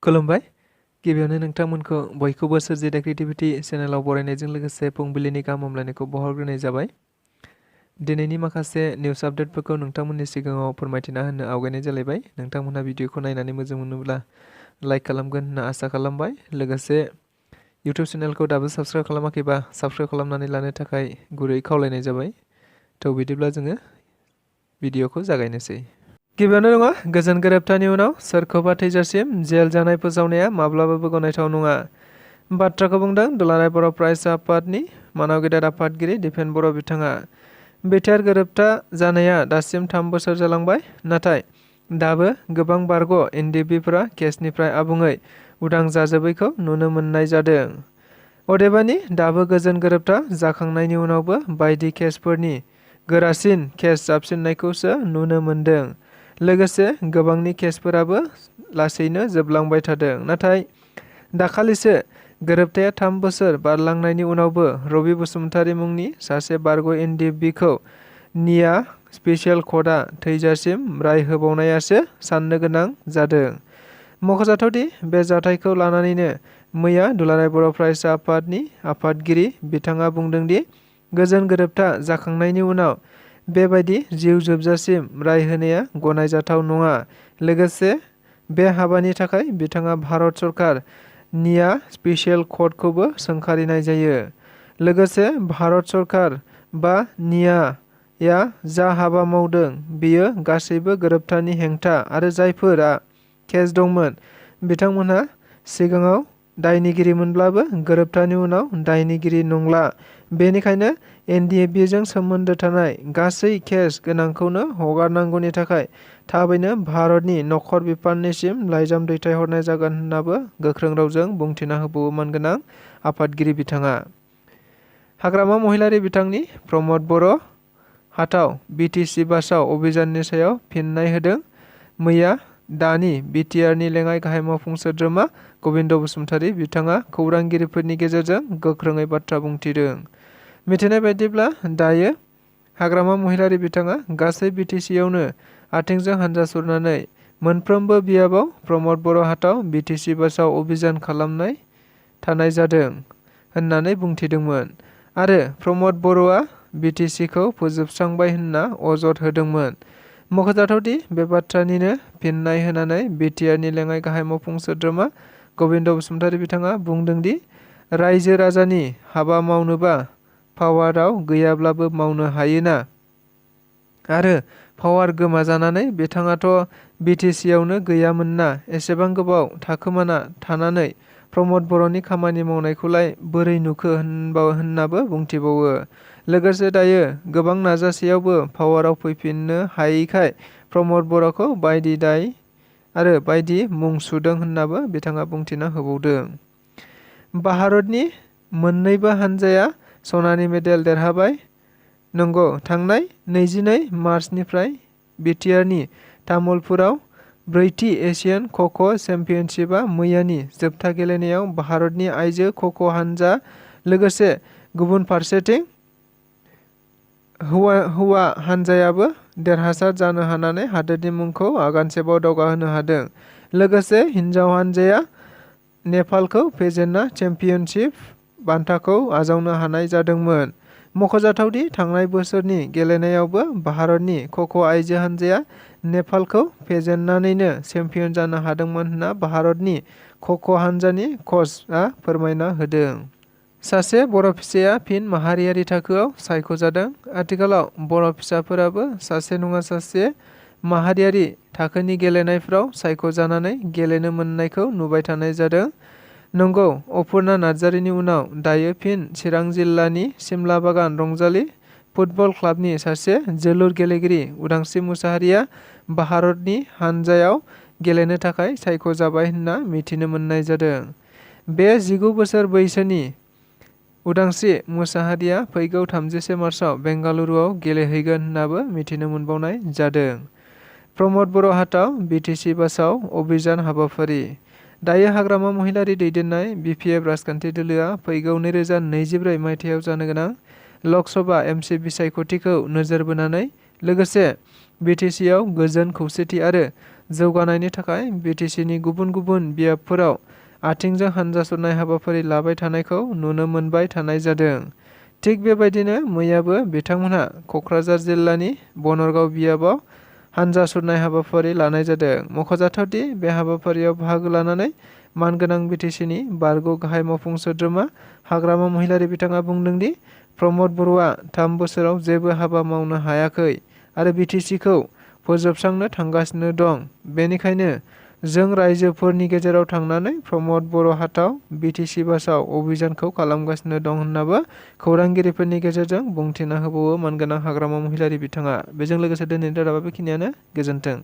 खुलुमबाय। गिबियावनो नोंथांमोनखौ बयखौबो सोरजिदा क्रिएटिभिटि चेनेलाव बरायनायजों लोगोसे फुंबिलिनि गाहाम हामलायनायखौ बावहरग्रोनाय जाबाय। दिनैनि माखासे निउस आपडेटफोरखौ नोंथांमोननि सिगाङाव फोरमायथिना होनो आवगायनाय जालायबाय। नोंथांमोनहा भिडिअखौ नायनानै मोजां मोनोब्ला लाइक खालामगोन होनना आसा खालामबाय। लोगोसे इउटिउब चेनेलखौ दाबो साबस्क्राइब खालामाखैबा साबस्क्राइब खालामनानै लानो थाखाय गुरै खावलायनाय जाबाय। थ' बिदिब्ला जोङो भिडिअखौ जागायनोसै। गिबियावनो नङा, गोजोन गोरोबथानि उनाव सोरखौबा थैजासिम जेल जानाय फोसावनाया माब्लाबाबो गनायथाव नङा। बाथ्राखौ बुंदों दुलाराय बर' फरायसा आफादनि मानाव गेदेर आफादगिरि दिपेन बर' बिथाङा। बिटिआर गोरोबथा जानाया दासिम 3 बोसोर जालांबाय, नाथाय दाबो गोबां बारग' एनडिएफबिफोरा केसनिफ्राय आबुङै उदां जाजोबैखौ नुनो मोननाय जादों। अदेबानि दाबो गोजोन गोरोबथा जाखांनायनि उनावबो बायदि केसफोरनि गोरासिन केस जाबसिननायखौसो नुनो मोनदों। लोगोसे गोबांनि केसफोराबो लासैनो जोबलांबाय थादों। नाथाय दाखालिसो गोरोबथाया 3 बोसोर बारलांनायनि उनावबो रबि बसुमतारी मुंनि सासे बारग' एनडिएफबिखौ निया स्पेसियेल कर्टआ थैजासिम राय होबावनायासो साननो गोनां जादों। मख'जाथावदि बे जाथायखौ लानानैनो मैया दुलाराय बर' फरायसा आफादनि आफादगिरि बिथाङा बुंदों दि गोजोन गोरोबथा जाखांनायनि उनाव बेबायदि जिउ जोबजासिम राय होनाया गनायजाथाव नङा। लोगोसे बे हाबानि थाखाय बिथाङा भारत सरकार निया स्पेसियेल कर्टखौबो सोंखारिनाय जायो। लोगोसे भारत सरकार बा नियाया जा हाबा मावदों बेयो गासैबो गोरोबथानि हेंथा आरो जायफोरा केस दंमोन बिथांमोनहा सिगाङाव दायनिगिरिमोनब्लाबो गोरोबथानि उनाव दायनिगिरि नंला। बेनिखायनो एनडिएफबिजों सोमोन्दो थानाय गासै केस गोनांखौनो हगारनांगौनि थाखाय थाबैनो भारतनि नखर बिफाननिसिम लाइजाम दैथायहरनाय जागोन होन्नाबो गोख्रों रावजों बुंथिना होबावो मानगोनां आफादगिरि बिथाङा। हाग्रामा महिलारी बिथांनि प्रमद बर' हाथाव बिटिसि बासाव अभियाननि सायाव फिननाय होदों। मैया दानि बिटिआरनि लेङाइ गाहाय मावफुं सोद्रोमा गबिन्द बसुमतारी बिथाङा खौरांगिरिफोरनि गेजेरजों गोख्रोङै बाथ्रा बुंथिदों। मिथिनाय बायदिब्ला दायो हाग्रामा महिलारी बिथाङा गासै बिटिसियावनो आथिंजों हानजा सुरनानै मोनफ्रोमबो बियाबाव प्रमद बर' हाथाव बिटिसि बासाव अभियान खालामनाय थानाय जादों होननानै बुंथिदोंमोन आरो प्रमद बर'आ बिटिसिखौ फोजोबस्रांबाय होनना अजद होदोंमोन। मख'जाथावदि बे बाथ्रानिनो फिननाय होनानै बिटिआरनि लेङाइ गाहाय मावफुं सोद्रोमा गबिन्द बसुमतारी बिथाङा बुंदों दि रायजो राजानि हाबा मावनोबा पावाराव गैयाब्लाबो मावनो हायोना, आरो पावार गोमाजानानै बिथाङाथ' बिटिसियावनो गैयामोनना, एसेबां गोबाव थाखोमाना थानानै प्रमद बर'नि खामानि मावनायखौलाय बोरै नुखो होननाबो बुंथिबावो। लोगोसे दायो गोबां नाजासेयावबो पावाराव फैफिननो हायैखाय प्रमद बर'खौ बायदि दाय आरो बायदि मुं सुदों होननाबो बिथाङा बुंथिना होबावदों। भारतनि मोन्नैबो हानजाया सनानि मेडेल देरहाबाय। नंगौ, थांनाय 22 मार्चनिफ्राय बिटिआरनि तामुलपुराव 4थि एशियान ख'ख' चेम्पियनशिपआ मैयानि जोबथा गेलेनायाव भारतनि आइजो ख'ख' हानजा लोगोसे गुबुन फारसेथिं हौवा हानजायाबो देरहासार जानो हानानै हादोरनि मुंखौ आगानसेबाव दावगाहोनो हादों। लोगोसे हिनजाव हानजाया नेपालखौ फेजेनना चेम्पियनशिप बान्थाखौ आजावनो हानाय जादोंमोन। मख'जाथावदि थांनाय बोसोरनि गेलेनायावबो भारतनि ख'ख' आइजो हानजाया नेपालखौ फेजेननानैनो चेम्पियन जानो हादोंमोन होनना भारतनि ख'ख' हानजानि कचआ फोरमायना होदों। सासे बर' फिसाया फिन माहारियारि थाखोआव सायख'जादों। आथिखालाव बर' फिसाफोराबो सासे नङा सासे माहारियारि थाखोनि गेलेनायफ्राव सायख'जानानै गेलेनो मोननायखौ नुबाय थानाय जादों। नंगौ, अपुर्णा नार्जारिनि उनाव दायो फिन चिरां जिल्लानि सिमलाबागान रंजाली फुटबल क्लाबनि सासे जोलुर गेलेगिरि उदांस्रि मुसाहारिया भारतनि हानजायाव गेलेनो थाखाय सायख'जाबाय होनना मिथिनो मोननाय जादों। बे 19 बोसोर बैसोनि उदांस्रि मुसाहारिया फैगौ 31 मार्चआव बेंगालुरुआव गेलेहैगोन होननाबो मिथिनो मोनबावनाय जादों। प्रमद बर' हाथाव बिटिसि बासाव अभियान हाबाफारि। दायो हाग्रामा महिलारी दैदेननाय बिपिएफ राजखान्थि दोलोआ फैगौ 2024 मायथाइयाव जानो गोनां लकसभा एमसि बिसायख'थिखौ नोजोर बोनानै लोगोसे बिटिसिआव गोजोन खौसेथि आरो जौगानायनि थाखाय बिटिसिनि गुबुन गुबुन बियाबफोराव आथिंजों हानजा सुरनाय हाबाफारि लाबाय थानायखौ नुनो मोनबाय थानाय जादों। थिग बेबायदिनो मैयाबो बिथांमोनहा क'क्राझार जिल्लानि बनरगाव बियाबाव हानजा सुरनाय हाबाफारि लानाय जादों। मख'जाथावदि बे हाबाफारियाव बाहागो लानानै मानगोनां बिटिसिनि बारग' गाहाय मावफुं सोद्रोमा हाग्रामा महिलारि बिथाङा बुंदोंदि प्रमद बर'आ 3 बोसोराव जेबो हाबा मावनो हायाखै आरो बिटिसिखौ फोजोबस्रांनो थांगासिनो दं। बेनिखायनो जों रायजोफोरनि गेजेराव थांनानै प्रमद बर' हाथाव बिटिसि बासाव अभियानखौ खालामगासिनो दं होन्नाबो खौरांगिरिफोरनि गेजेरजों बुंथिना होबावो मानगोनां हाग्रामा महिलारि बिथाङा। बेजों लोगोसे दिनैनि रादाबा बेखिनियानो। गोजोन्थों।